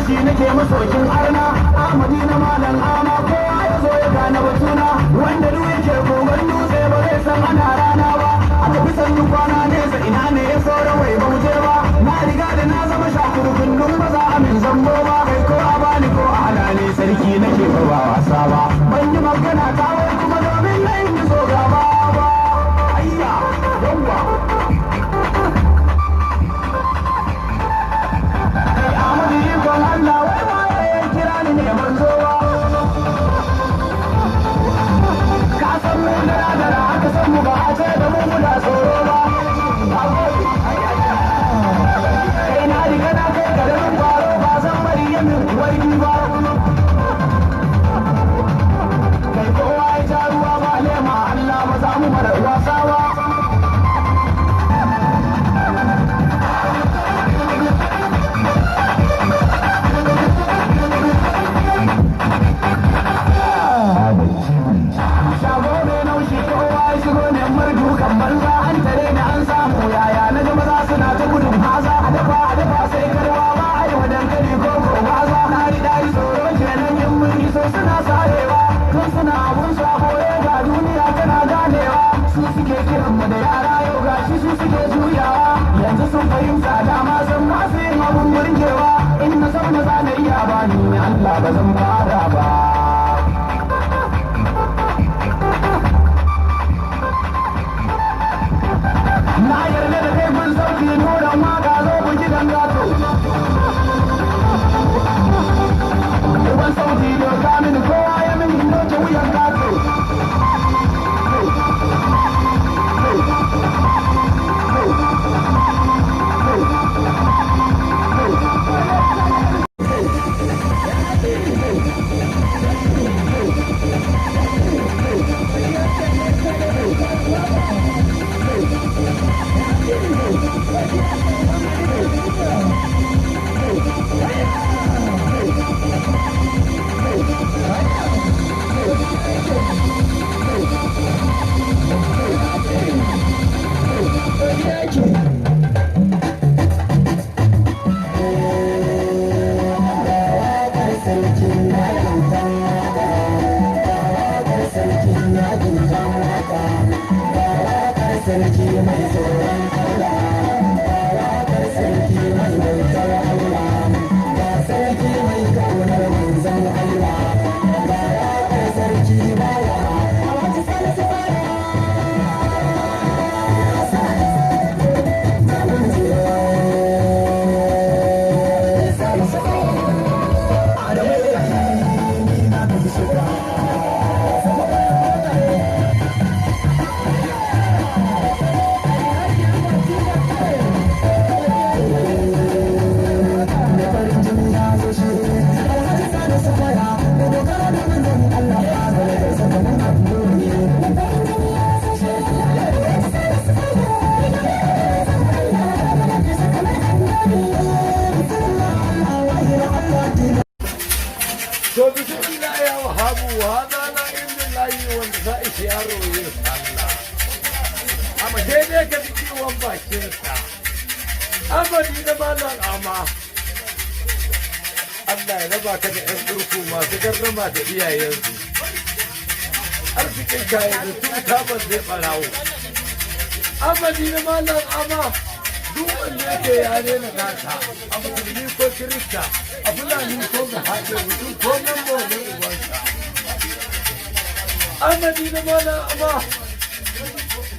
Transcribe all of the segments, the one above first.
Shi nake masokin arna. Ahmadi na Malam Ama, kowa ya zo ya gane batuna. Wanda duk yake kogon dutse ba zai san ana rana ba. A tafi sannu kwana nesa, ina ne ya saura wai ba mu je ba. Na riga da na zama shakurkun dun, ba za a min zambo ba. Kai, ko a bani ko a hana ni, sarki nake ba, ba wasa ba. Ban yi magana ta wai kuma domin na yi so gaba ba. Ayya yawwa. Kai Ahmadu, ikon Allah, wai waye ya kira ni ne ban zo ba? Ka san mu dara dara aka san mu, ba a ce da mu muna tsoro ba. Kai, na riga na kai karamin kwaro, ba zan bari ya min wargi ba. Kai, kowa ya ja ruwa ba lema, Allah ba za mu mara wasa ba. Shago mai naushi, kowa ya shigo ne dukan banza. An tare ni an samu, yaya na ji maza suna ta gudun haza. A dafa a dafa sai karwa, ba a yi wa dankali ko ko waza. Dari dari tsoro kenan, in mun iso suna sarewa. Tun suna abun sabo ga duniya tana ganewa. Su suke kiran mu da yara, yau gashi su suke juyawa. Yanzu sun fahimta, dama sun masu yin abun burgewa. In na san maza na iya ba ni Allah, ba zan fara ba. Na yarda da kai kun sauki nuran waka, zo ku ji gato. Uban sauti, doka mini, kowa ya mini doke wuyan gato. Sarki mai tsoron Allah, waƙar sarki mai bautar Allah, ga sarki mai kaunar manzon Allah, ga waƙar sarki bawa a wata salisu fara. To, bismillah ya wahabu hada na inda layi wanda za a yaro yin sallah. Amma daidai ka ji kiwon bakinsa. Amadi na Malam Ama. Allah ya raba ka da 'yan turku masu gardama da iyayensu. Arzikin kayan da tun tabar zai ɓarawo. Amadi na Malam Ama, duk wanda yake yare na nasa, a musulmi ko kirista, a fulani ko ga haɗe mutum ko nan wani ubansa. Amadi na Malam Ama,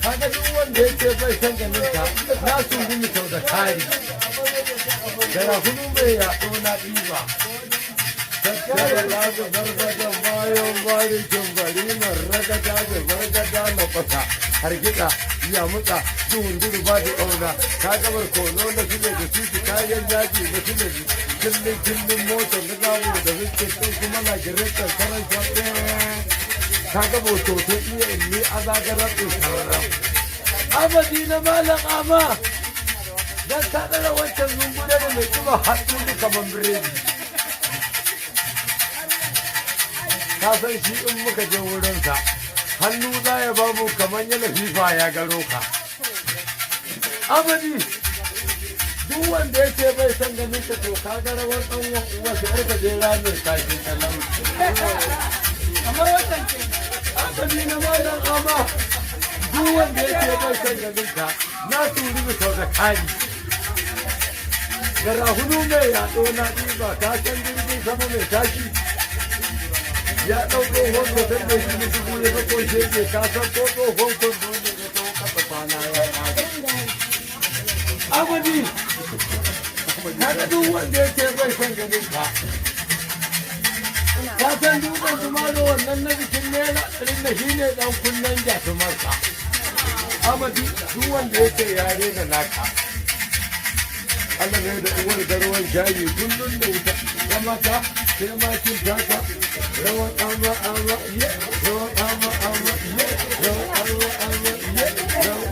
kaga duk wanda yake bai san ganin ka, na sungumi sau da kari. Garafunu mai yaɗo na ɗiba. Tattara lagu gargadan bayan barikin bari ragada da bargada na kwata. Hargitsa ya mutsa duhun dudu ba da ƙauna. Ka gabar kono na sule da titi, kayan yaji na sule, killin killin motar na gamu da rikin ɗin kuma na girintar karan shaɓe. Ka ga bototo iya inni a zagarar ɗin sararram. Amadi na Malam Ama. Dan ka ɗara wancan zungure da mai ƙiba hatsu kamar biredi. Ka san shi in muka je wurinsa, hannu za ya ba mu kamar yana fifa ya garo ka. Amadi, duk Duk wanda yake bai san ganin ka, to ka ga rawar ɗan uwa sai yar gajera mai kashin talauci. Kamar wannan ke. Hankali na malam ama, duk wanda yake bai san ganin ka, na turi mu sau da kari. Garahunu mai yaɗo na ɗiba, ka san jirgin sama mai tashi. Ya ɗau tsohon hoton da shi dubu ya sako shege, ka san ko tsohon kwando ne ya taho kafa kwana ya ƙare. Amadi, kaga duk wanda yake bai son ganin ka. Ka san dutsen tumalo wannan na bikin ₦100 da shi ne ɗan kunnen jatumarsa. Amadi, duk wanda yake yare da naka. Allah ne da uwar garwan shayi kullum da wuta, ya mata sai makin taka, rawan ama ama ye, rawan ama ama ye, rawan ama ama ye, rawan